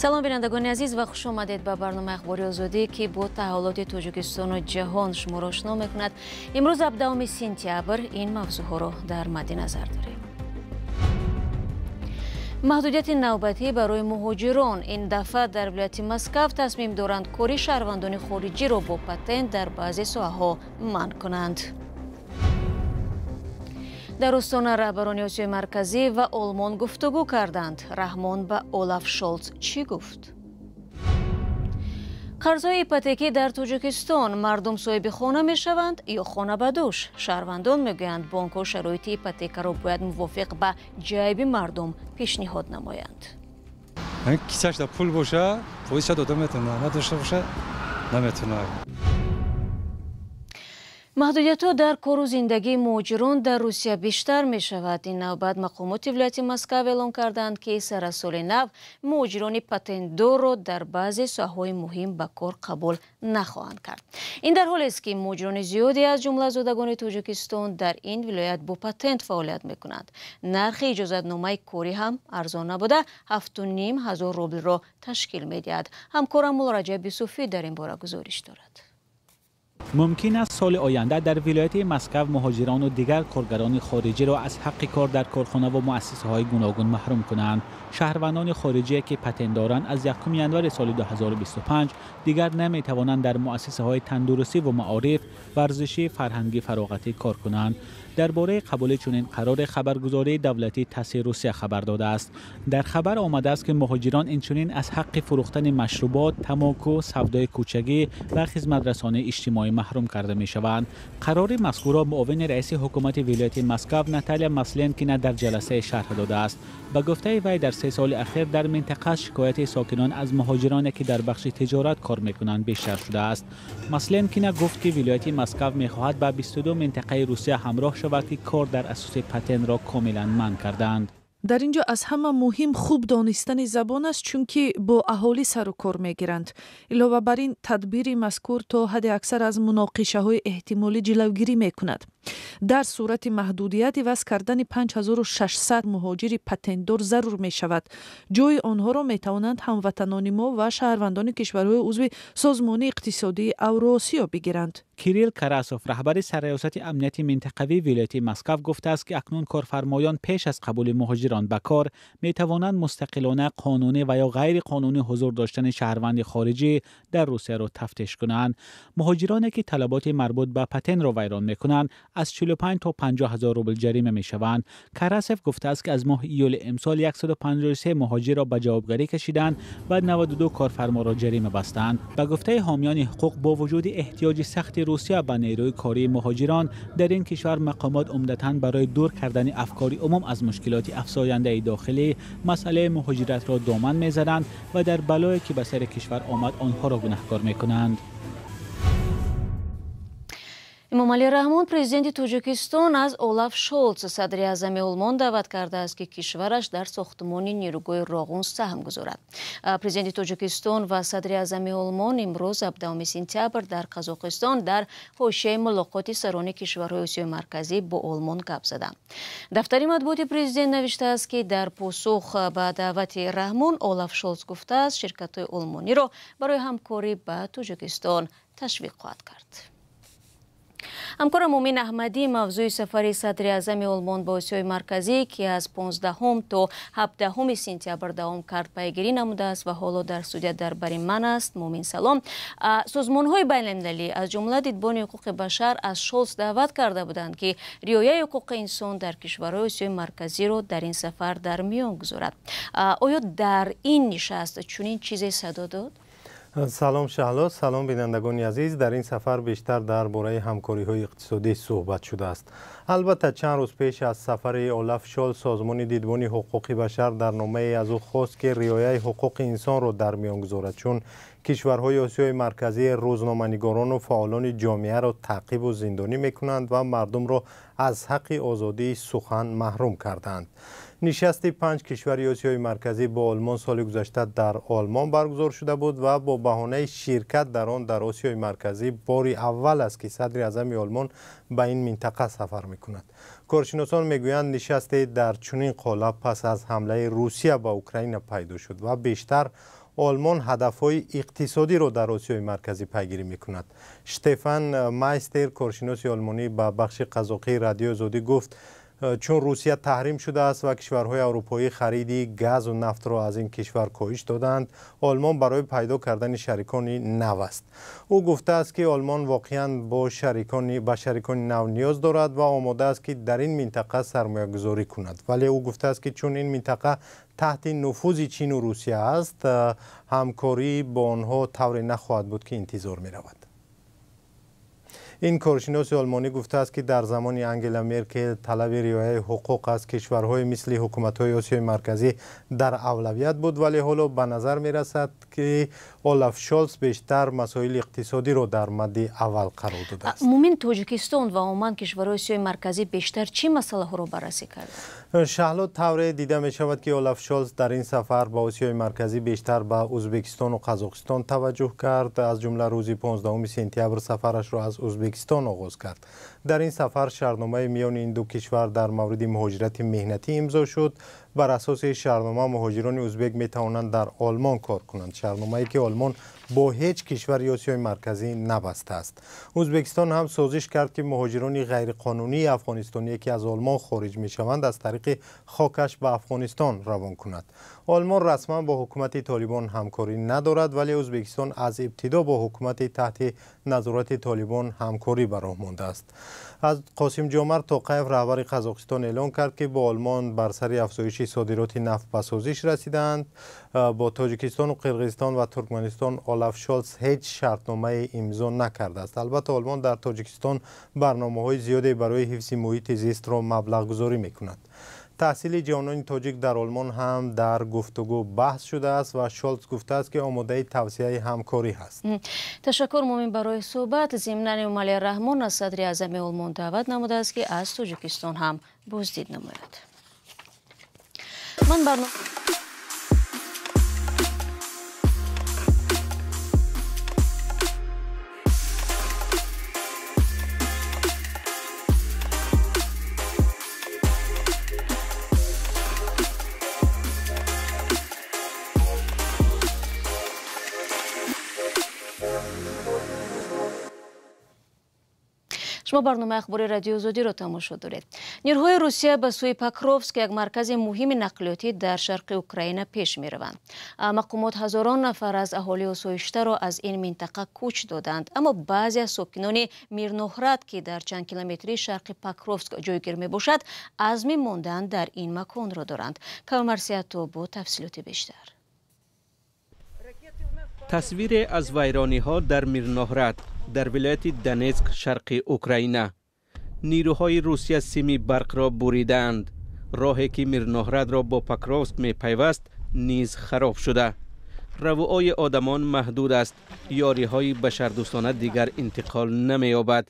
Салом, бинандагони азиз, ва хуш омадед ба барномаи Ахбори Озодӣ, ки бо таҳаввулоти Тоҷикистону ҷаҳон шуморо ошно мекунад. Имрӯз 17 сентябр ин мавзӯъҳоро дар мадди назар дорем. Маҳдудияти навбатӣ барои муҳоҷирон. Ин дафъа дар вилояти Москав тасмим доранд кори шаҳрвандони хориҷиро бо патент дар баъзе соҳаҳо манъ кунанд. Дар Остона раҳбарони Осиёи Марказӣ ва Олмон гуфтугӯ карданд. Раҳмон ба Олаф Шолц чӣ гуфт? Қарзҳои ипотекӣ дар Тоҷикистон: мардум соҳиби хона мешаванд ё хона ба дӯш? Шаҳрвандон мегӯянд, бонкҳо шароити ипотекаро бояд мувофиқ ба ҷайби мардум пешниҳод намоянд. Кисашда пул боша, фоизша дода метавонад, надошта боша, наметавонад. Маҳдудиятҳо дар кору зиндагии муҳоҷирон дар Русия бештар мешавад. Ин навбат мақомоти вилояти Москав эълон карданд, ки сар аз соли нав муҳоҷирони патентдорро дар баъзе соҳаҳои муҳим ба кор қабул нахоҳанд кард. Ин дар ҳолест, ки муҳоҷирони зиёде, аз ҷумла зодагони Тоҷикистон, дар ин вилоят бо патент фаъолият мекунанд. Нархи иҷозатномаи корӣ ҳам арзон набуда, 7500 рублро ташкил медиҳад. Ҳамкорам Муллораҷаб Юсуфӣ дар ин бора гузориш дорад. Мумкин аст, соли оянда дар вилояти Москав муҳоҷирону дигар коргарони хориҷиро аз ҳаққи кор дар корхонаву муассисаҳои гуногун маҳрум кунанд. Шаҳрвандони хориҷие, ки патент доранд, аз 1 январи соли 2025 дигар наметавонанд дар муассисаҳои тандурустӣ ву маориф, варзишӣ, фарҳангӣ, фароғатӣ кор кунанд. Дар бораи қабули чунин қароре хабаргузории давлатии ТАССи Русия хабар додааст. Дар хабар омадааст, ки муҳоҷирон инчунин аз ҳаққи фурӯхтани машрубот, тамоку, савдои кӯчагӣ ва хизматрасонии иҷтимоӣ маҳрум карда мешаванд. Қарори мазкурро муовини раиси ҳукумати вилояти Москав Наталия Масленкина дар ҷаласае шарҳ додааст. Ба гуфтаи вай, дар 3 соли ахир дар минтақа шикояти сокинон аз муҳоҷироне, ки дар бахши тиҷорат кор мекунанд, бештар шудааст. Масленкина гуфт, ки вилояти Москав мехоҳад ба 22 минтақаи Русия ҳамроҳ шавад, ки кор дар асоси патентро комилан манъ кардаанд. Дар ин ҷо аз ҳама муҳим хуб донистани забон аст, чунки бо аҳолӣ сару кор мегиранд. Илова бар ин, тадбири мазкур то ҳадди аксар аз муноқишаҳои эҳтимолӣ ҷилавгирӣ мекунад. Дар сурати маҳдудият иваз кардани 5600 муҳоҷири патентдор зарур мешавад. Ҷои онҳоро метавонанд ҳамватанони мо ва шаҳрвандони кишварҳои узви Созмони иқтисодии Авроосиё бигиранд. Кирилл Карасов, раҳбари Сарраёсати амнияти минтақавии вилояти Москав, гуфтааст, ки акнун корфармоён пеш аз қабули муҳоҷирон ба кор метавонанд мустақилона қонунӣ ва ё ғайриқонунӣ ҳузур доштани шаҳрванди хориҷӣ дар Русияро тафтиш кунанд. Муҳоҷироне, ки талаботи марбут ба патентро вайрон мекунанд, аз 45 то 50 ҳазор рубл ҷарима мешаванд. Карасев гуфтааст, ки аз моҳи июли имсол 153 муҳоҷирро ба ҷавобгарӣ кашиданд ва 92 корфарморо ҷарима бастанд. Ба гуфтаи ҳомиёни ҳуқуқ, бо вуҷуди эҳтиёҷи сахти Русия ба нерӯи кории муҳоҷирон, дар ин кишвар мақомот умдатан барои дур кардани афкори умум аз мушкилоти афзояндаи дохилӣ масъалаи муҳоҷиратро доман мезананд ва дар балое, ки ба сари кишвар омад, онҳоро гунаҳкор мекунанд. Эмомалӣ Раҳмон, президенти Тоҷикистон, аз Олаф Шолц, садри аъзами Олмон, даъват кардааст, ки кишвараш дар сохтмони нерӯгоҳи Роғун саҳм гузорад. Президенти Тоҷикистон ва садри аъзами Олмон имрӯз, 17 сентябр, дар Қазоқистон дар ҳошияи мулоқоти сарони кишварҳои Осиёи Марказӣ бо Олмон гап заданд. Дафтари матбуоти президент навиштааст, ки дар посух ба даъвати Раҳмон Олаф Шолц гуфтааст, ширкатҳои олмониро барои ҳамкорӣ ба Тоҷикистон ташвиқ хоҳад кард. Ҳамкорам Мумин Аҳмадӣ мавзӯи сафари садри аъзами Олмон ба Осиёи Марказӣ, ки аз 15 то 17 сентябр давом кард, пайгирӣ намудааст ва ҳоло дар студия дар бари ман аст. Мумин, салом. Созмонҳои байналмилалӣ, аз ҷумла Дидбони ҳуқуқи башар, аз Шолц даъват карда буданд, ки риояи ҳуқуқи инсон дар кишварҳои Осиёи Марказиро дар ин сафар дар миён гузорад. Оё дар ин нишаст чунин чизе садо дод? Салом, Шаҳло, салом, бинандагони азиз. Дар ин сафар бештар дар бораи ҳамкориҳои иқтисодӣ суҳбат шудааст. Албатта, чанд рӯз пеш аз сафари Олаф Шолц созмони Дидбони ҳуқуқи башар дар номае аз ӯ хост, ки риояи ҳуқуқи инсонро дар миён гузорад, чун кишварҳои Осиёи Марказӣ рӯзноманигорону фаъолони ҷомеаро таъқибу зиндонӣ мекунанд ва мардумро аз ҳаққи озодии сухан маҳрум кардаанд. Нишасти панҷ кишвари Осиёи Марказӣ бо Олмон соли гузашта дар Олмон баргузор шуда буд ва бо баҳонаи ширкат дар он дар Осиёи Марказӣ бори аввал аст, ки садри аъзами Олмон ба ин минтақа сафар мекунад. Коршиносон мегӯянд, нишасте дар чунин қолаб пас аз ҳамлаи Русия ба Украина пайдо шуд ва бештар Олмон ҳадафҳои иқтисодиро дар Осиёи Марказӣ пайгирӣ мекунад. Штефан Майстер, коршиноси олмонӣ, ба бахши қазоқии Радиои Озодӣ гуфт, чун Русия таҳрим шудааст ва кишварҳои аврупоӣ хариди газу нафтро аз ин кишвар коҳиш додаанд, Олмон барои пайдо кардани шарикони нав аст. Ӯ гуфтааст, ки Олмон воқеан ба шарикони нав ниёз дорад ва омода аст, ки дар ин минтақа сармоягузорӣ кунад. Вале ӯ гуфтааст, ки чун ин минтақа таҳти нуфузи Чину Русия аст, ҳамкорӣ бо онҳо тавре нахоҳад буд, ки интизор меравад. Ин коршиноси олмонӣ гуфтааст, ки дар замони Ангела Меркел талаби риояи ҳуқуқ аз кишварҳои мисли ҳукуматҳои Осиёи Марказӣ дар авлавият буд, вале ҳоло ба назар мерасад, ки Олаф Шолц бештар масоили иқтисодиро дар мадди аввал қарор додааст. Мумин, Тоҷикистон ва умуман кишварҳои Осиёи Марказӣ бештар чӣ масъалаҳоро баррасӣ карданд? Шаҳло, тавре дида мешавад, ки Олаф Шолц дар ин сафар ба Осиёи Марказӣ бештар ба Ӯзбекистону Қазоқистон таваҷҷӯҳ кард. Аз ҷумла рӯзи 15 сентябр сафарашро аз Ӯзбекистон оғоз кард. Дар ин сафар шартномаи миёни ин ду кишвар дар мавриди муҳоҷирати меҳнатӣ имзо шуд. Бар асоси шартнома муҳоҷирони ӯзбек метавонанд дар Олмон кор кунанд, шартномае ки Олмон бо ҳеҷ кишвари Осиёи Марказӣ набастааст. Ӯзбекистон ҳам созиш кард, ки муҳоҷирони ғайриқонунии афғонистоние, ки аз Олмон хориҷ мешаванд, аз тариқи хокаш ба Афғонистон равон кунад. Олмон расман бо ҳукумати Толибон ҳамкорӣ надорад, вале Ӯзбекистон аз ибтидо бо ҳукумати таҳти назорати Толибон ҳамкорӣ ба роҳ мондааст. Аз Қосим Ҷомарт Тоқаев, раҳбари Қазоқистон, эълон кард, ки бо Олмон бар сари афзоиши содироти нафт ба созиш расидаанд. Бо Тоҷикистону Қирғизистон ва Туркманистон Олаф Шолц ҳеҷ шартномае имзо накардааст. Албатта, Олмон дар Тоҷикистон барномаҳои зиёде барои ҳифзи муҳити зистро маблағгузорӣ мекунад. Таҳсили ҷавонони тоҷик дар Олмон ҳам дар гуфтугӯ баҳс шудааст ва Шолц гуфтааст, ки омодаи тавсияи ҳамкорӣ ҳаст. Ташаккур, Мумин, барои суҳбат. Зимнан, Эмомалӣ Раҳмон аз садри аъзами Олмон даъват намудааст, ки аз Тоҷикистон ҳам боздид намояд. Ман барнома Шумо барномаи ахбори Радиои Озодиро тамошо доред. Нерӯҳои Русия ба сӯи Покровск, як маркази муҳими нақлиётӣ дар шарқи Украина, пеш мераванд. Мақомот ҳазорон нафар аз аҳолии осоиштаро аз ин минтақа кӯч доданд. Аммо баъзе аз сокинони Мирноҳрад, ки дар чанд километри шарқи Покровск ҷойгир мебошад, азми мондан дар ин маконро доранд. Кавмарсиято бо тафсилоти бештар. Тасвире аз вайрониҳо дар Мирноҳрад дар вилояти Донетск, шарқи Украина. Нирӯҳои Русия сими барқро буридаанд. Роҳе, ки Мирноҳрадро бо Покровск мепайваст, низ хароб шуда. Равуои одамон маҳдуд аст. Ёриҳои башардӯстона дигар интиқол намеёбад.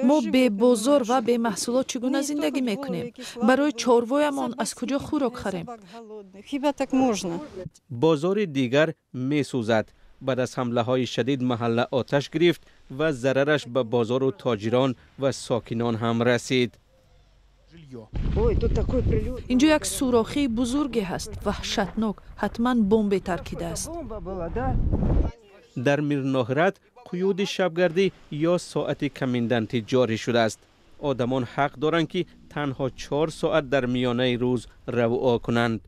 Мо бебозор ва бемаҳсулот чӣ гуна зиндагӣ мекунем? Барои чорвоямон аз куҷо хӯрок харем? Бозори дигар месӯзад. Баъд аз ҳамлаҳои шадид маҳалла оташ гирифт ва зарараш ба бозору тоҷирон ва сокинон ҳам расид. Инҷо як сурохии бузурге ҳаст, ваҳшатнок, ҳатман бомбе таркидааст. Дар Мирноҳрад қуюди шабгардӣ ё соати комендантӣ ҷорӣ шудааст. Одамон ҳақ доранд, ки танҳо 4 соат дар миёнаи рӯз равуо кунанд.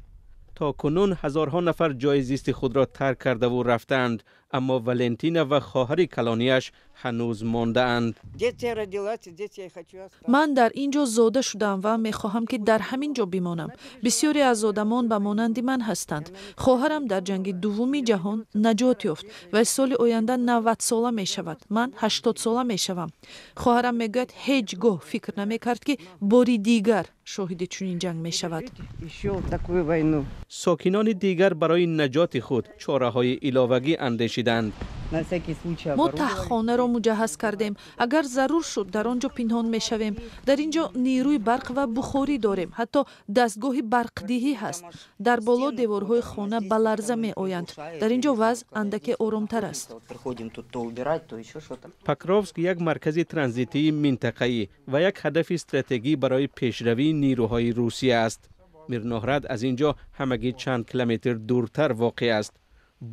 То кунун ҳазорҳо нафар ҷои зисти худро тарк кардаву рафтаанд, аммо Валентина ва хоҳари калонияш ҳанӯз мондаанд. Ман дар ин ҷо зода шудам ва мехоҳам, ки дар ҳамин ҷо бимонам. Бисёре аз одамон ба монанди ман ҳастанд. Хоҳарам дар ҷанги дуввуми ҷаҳон наҷот ёфт ва соли оянда 90-сола мешавад. Ман 80-сола мешавам. Хоҳарам мегӯяд, ҳеҷ гоҳ фикр намекард, ки бори дигар шоҳиди чунин ҷанг мешавад. Сокинони дигар барои наҷоти худ чораҳои иловагӣ андешиданд. Мо таҳхонаро муҷаҳҳаз кардем. Агар зарур шуд, дар он ҷо пинҳон мешавем. Дар ин ҷо нерӯи барқ ва бухорӣ дорем, ҳатто дастгоҳи барқдиҳӣ ҳаст. Дар боло деворҳои хона ба ларза меоянд. Дар ин ҷо вазъ андаке оромтар аст. Покровск як маркази транзитии минтақаӣ ва як ҳадафи стратегӣ барои пешравии нирӯҳои Русия аст. Мирноҳрад аз ин ҷо ҳамагӣ чанд километр дуртар воқеъ аст.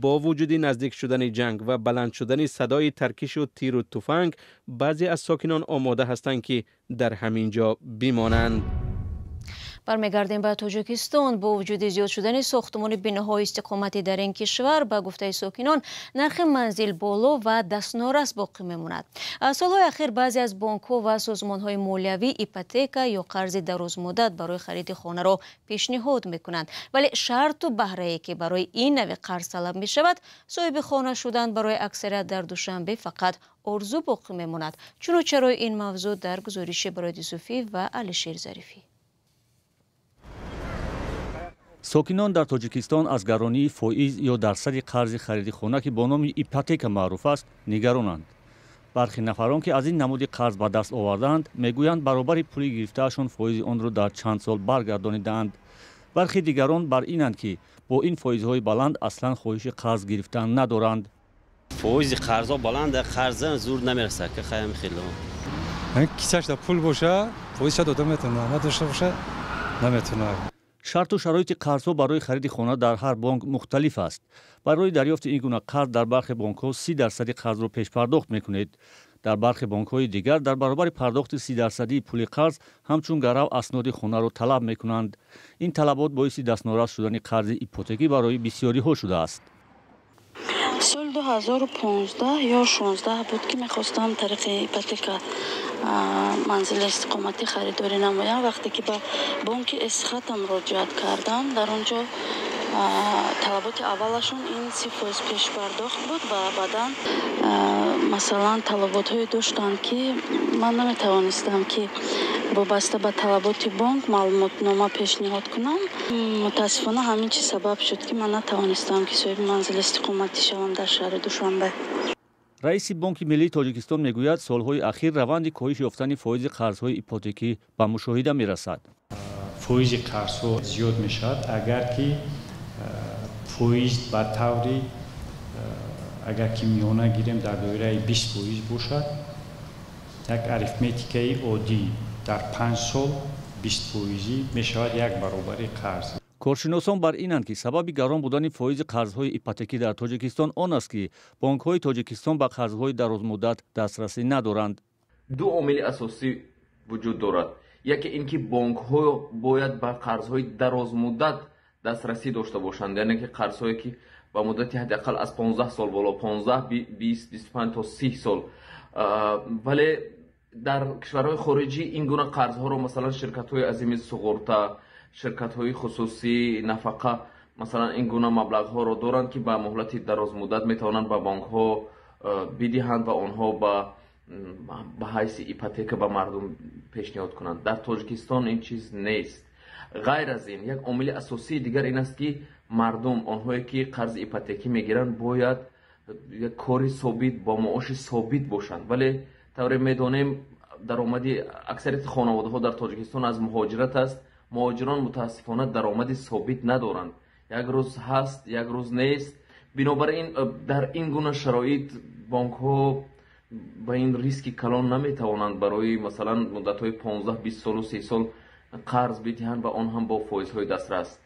Бо вуҷуди наздик шудани ҷанг ва баланд шудани садои таркишу тиру туфанг, баъзе аз сокинон омода ҳастанд, ки дар ҳамин ҷо бимонанд. Бармегардем ба Тоҷикистон. Бо вуҷуди зиёд шудани сохтмони биноҳои истиқоматӣ дар ин кишвар, ба гуфтаи сокинон, нархи манзил боло ва дастнорас боқӣ мемонад. Солҳои ахир баъзе аз бонкҳо ва созмонҳои молиявӣ ипотека ё қарзи дарозмуддат барои хариди хонаро пешниҳод мекунанд, вале шарту баҳрае ки барои ин навъи қарз талаб мешавад, соҳиби хона шудан барои аксарият дар Душанбе фақат орзу боқӣ мемонад. Чуну чарои ин мавзӯъ дар гузориши Бароди Юсуфӣ ва Алишер Зарифӣ. Сокинон дар Тоҷикистон аз гаронии фоиз ё дарсади қарзи хариди хона, ки бо номи ипотека маъруф аст, нигаронанд. Бархе нафарон, ки аз ин намуди қарз ба даст овардаанд, мегӯянд, баробари пули гирифтаашон фоизи онро дар чанд сол баргардонидаанд. Бархе дигарон бар инанд, ки бо ин фоизҳои баланд аслан хоҳиши қарз гирифтан надоранд. Фоизи қарзҳо баланд, қарза зур намерасад, ки хаям хело. Кисашда пул боша, фоизша дода метавонад, надошта боша, наметавонад. Шарту шароити қарзҳо барои хариди хона дар ҳар бонк мухталиф аст. Барои дарёфти ин гуна қарз дар бархе бонкҳо 30% қарзро пешпардохт мекунед. Дар бархе бонкҳои дигар дар баробари пардохти 30% пули қарз ҳамчун гарав асноди хонаро талаб мекунанд. Ин талабот боиси дастнорас шудани қарзи ипотекӣ барои бисёриҳо шудааст. Соли 2015 ё 16 буд, ки мехостам тариқи ипотека манзили истиқоматӣ харидорӣ намоям. Вақте ки ба бонки Эсхата муроҷиат кардам, дар он ҷо талаботи аввалашон ин 30% пешпардохт буд ва баъдан масалан талаботҳое доштанд, ки ман наметавонистам, ки вобаста ба талаботи бонк маълумотнома пешниҳод кунам. Мутаассифона, ҳамин чиз сабаб шуд, ки ман натавонистам, ки соҳиби манзили истиқоматӣ шавам дар шаҳри Душанбе. Раиси Бонки миллии Тоҷикистон мегӯяд, солҳои ахир раванди коҳиш ёфтани фоизи қарзҳои ипотекӣ ба мушоҳида мерасад. Фоизи қарзҳо зиёд мешавад, агар ки фоиз ба таври, агар ки миёна гирем, дар доираи 20% бошад, як арифметикаи оддӣ, дар 5 сол 20 фоизӣ мешавад як баробари қарз. Коршиносон бар инанд, ки сабаби гарон будани фоизи қарзҳои ипотекӣ дар Тоҷикистон он аст, ки бонкҳои Тоҷикистон ба қарзҳои дарозмуддат дастрасӣ надоранд. Ду омили асосӣ вуҷуд дорад. Яке ин ки бонкҳо бояд ба қарзҳои дарозмуддат дастрасӣ дошта бошанд, яъне ки қарзҳое ки ба муддати ҳадди ақал аз 15 сол боло, 15, 20, 25 то 30 сол. Вале дар кишварҳои хориҷӣ ин гуна қарзҳоро, масалан, ширкатҳои азими суғурта, ширкатҳои хусусӣ нафақа, масалан, ин гуна маблағҳоро доранд, ки ба муҳлати дарозмуддат метавонанд ба бонкҳо бидиҳанд ва онҳо ба ҳайси ипотека ба мардум пешниҳод кунанд. Дар Тоҷикистон ин чиз нест. Ғайр аз ин, як омили асосии дигар ин аст, ки мардум, онҳое ки қарзи ипотекӣ мегиранд, бояд як кори собит бо маоши собит бошанд. Вале тавре медонем, даромади аксарияти хонаводаҳо дар Тоҷикистон аз муҳоҷират аст. Муҳоҷирон, мутаассифона, даромади собит надоранд, як рӯз ҳаст, як рӯз нест. Бинобар ин, дар ин гуна шароит бонкҳо ба ин риски калон наметавонанд барои, масалан, муддатҳои 15, 20 солу 30 сол қарз бидиҳанд ва он ҳам бо фоизҳои дастрас.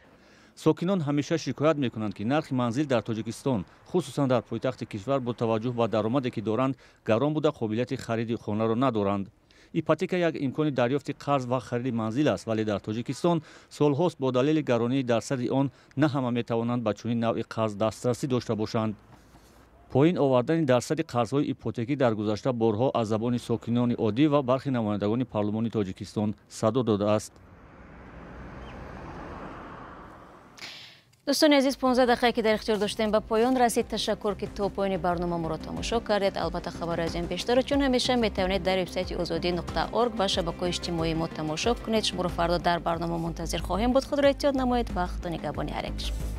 Сокинон ҳамеша шикоят мекунанд, ки нархи манзил дар Тоҷикистон, хусусан дар пойтахти кишвар, бо таваҷҷӯҳ ба даромаде ки доранд, гарон буда, қобилияти хариди хонаро надоранд. Ипотека як имкони дарёфти қарз ва хариди манзил аст, вале дар Тоҷикистон солҳост бо далели гаронии дарсади он на ҳама метавонанд ба чунин навъи қарз дастрасӣ дошта бошанд. Поин овардани дарсади қарзҳои ипотекӣ дар гузашта борҳо аз забони сокинони оддӣ ва бархе намояндагони парлумони Тоҷикистон садо додааст. Дӯстони азиз, 15 дақиқае ки дар ихтиёр доштем, ба поён расид. Ташаккур, ки то поёни барнома моро тамошо кардед. Албатта, хабари аз ин бештарро, чун ҳамеша, метавонед дар вебсайти озодӣ.орг ва шабакаҳои иҷтимоии мо тамошо кунед. Шуморо фардо дар барнома мунтазир хоҳем буд. Худро эҳтиёт намоед ва Худо нигаҳбони ҳар як шумо.